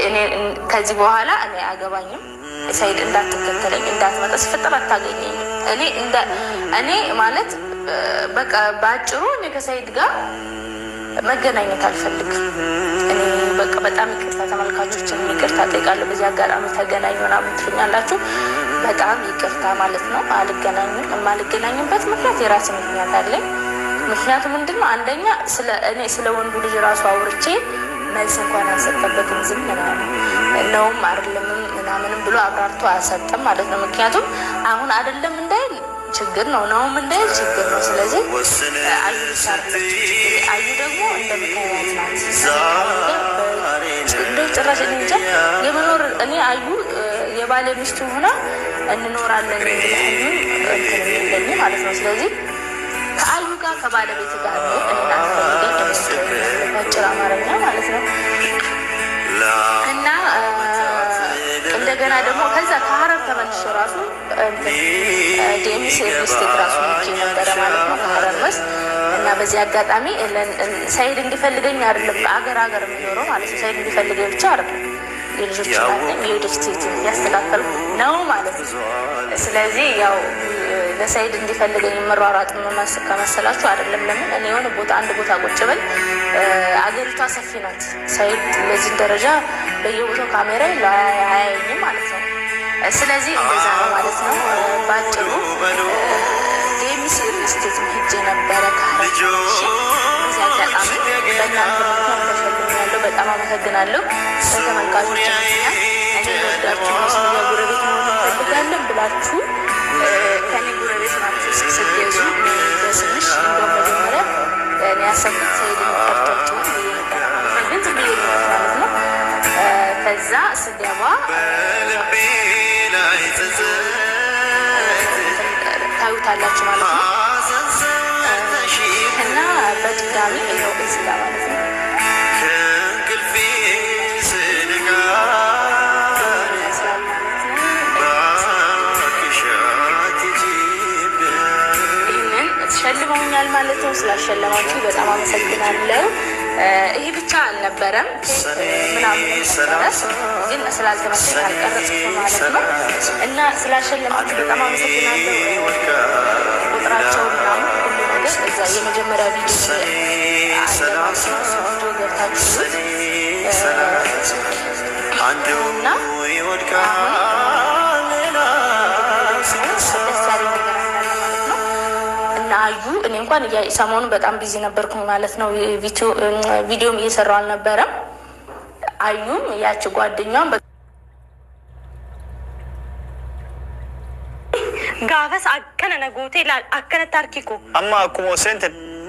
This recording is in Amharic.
እኔ ከዚህ በኋላ እኔ አያገባኝም። ሰይድ እንዳትከተለኝ እንዳትመጣ፣ ሲፈጠር አታገኘኝም። እኔ እኔ ማለት በቃ በአጭሩ እኔ ከሰይድ ጋር መገናኘት አልፈልግም። እኔ በቃ በጣም ይቅርታ ተመልካቾችን ይቅርታ ጠይቃለሁ። በዚህ አጋጣሚ ተገናኙ ምናምን ትሉኛላችሁ። በጣም ይቅርታ ማለት ነው። አልገናኝም። የማልገናኝበት ምክንያት የራሴ ምክንያት አለኝ። ምክንያቱ ምንድን ነው? አንደኛ እኔ ስለ ወንዱ ልጅ ራሱ አውርቼ መልስ እንኳን አልሰጠበትም። ዝም ነው ነውም አይደለምም ምናምንም ብሎ አብራርቶ አልሰጠም ማለት ነው። ምክንያቱም አሁን አይደለም እንዳይል ችግር ነው፣ ነውም እንዳይል ችግር ነው። ስለዚህ አዩ ብቻ አይደለችም ችግር። አዩ ደግሞ እንደምታያት ናት። እንደው ጭራሽ እኔ እንጃ የመኖር እኔ አዩ የባለ ሚስቱ ሆና እንኖራለን የሚል እንትን የለኝም ማለት ነው። ስለዚህ ከአዩ ጋር ከባለቤት ጋር ነው እኔን አትፈልገኝ በአጭር አማርኛ ማለት ነው። እና እንደገና ደግሞ ከዛ ከሀረር ተመልሼ ራሱ ዲኤምሲ ሪል ስቴት ራሱ ልኬ ነበረ ማለት ነው ከሀረር ውስጥ። እና በዚህ አጋጣሚ ሰይድ እንዲፈልገኝ አይደለም አገር ሀገር የሚኖረው ማለት ነው። ሰይድ እንዲፈልገኝ ብቻ አይደለም የልጆች እናት ነኝ፣ የወደፊት እያስተካከልኩ ነው ማለት ነው። ስለዚህ ያው ለሰይድ እንዲፈልገኝ መሯሯጥ ከመሰላችሁ አይደለም። ለምን እኔ የሆነ ቦታ አንድ ቦታ ቁጭ ብል አገሪቷ ሰፊ ናት። ሰይድ ለዚህ ደረጃ በየቦታው ካሜራ አያየኝም ማለት ነው። ስለዚህ እንደዛ ነው ማለት ነው። በአጭሩ ዲኤምሲ ሪል ስቴት ሄጄ ነበረ ከሀረር በዚህ አጋጣሚ በእናንተ ምክንያት ተሸልሜያለሁ። በጣም አመሰግናለሁ በተመልካቾች ምክንያት። እኔ ወዳችሁ መስሚያ ጎረቤት መሆን እንፈልጋለን ብላችሁ ከኔ ጎረቤት ናችሁ ስትገዙ በስምሽ። እንደውም መጀመሪያ እኔ ያሰብኩት ሰይድን ጠርቶት ብዬ ነበረ ማለት ነው፣ ግን ዝም ብዬ ማለት ነው። ከዛ ስገባ ታዩታላችሁ ማለት ነው። እና በድጋሚ ይኸው እዚህ ጋር ማለት ነው ይመስላል ማለት ነው። ይህንን ተሸልመውኛል ማለት ነው። ስላሸለማችሁ በጣም አመሰግናለሁ። ይሄ ብቻ አልነበረም፣ ኬክ ምናምን ነበረ፣ ግን ስላልተመቸኝ አልቀረጽኩም ማለት ነው። እና ስላሸለማችሁ በጣም አመሰግናለሁ። ቁጥራቸው ምናምን ሁሉ ነገር እዛ የመጀመሪያ ቪዲዮ አለ ማለት ነው። እሱ ቪዲዮ ገብታችሁ እና አሁን ደስ ያለኝ ነገር እንዳለ ማለት ነው። እና አዩ እኔ እንኳን ሰሞኑን በጣም ቢዚ ነበርኩኝ ማለት ነው። ቪዲዮም እየሰራው አልነበረም። አዩም ያቺ ጓደኛዋን Gaafas akkana na gootee laal akkanatti harki koo. Amma akkuma seente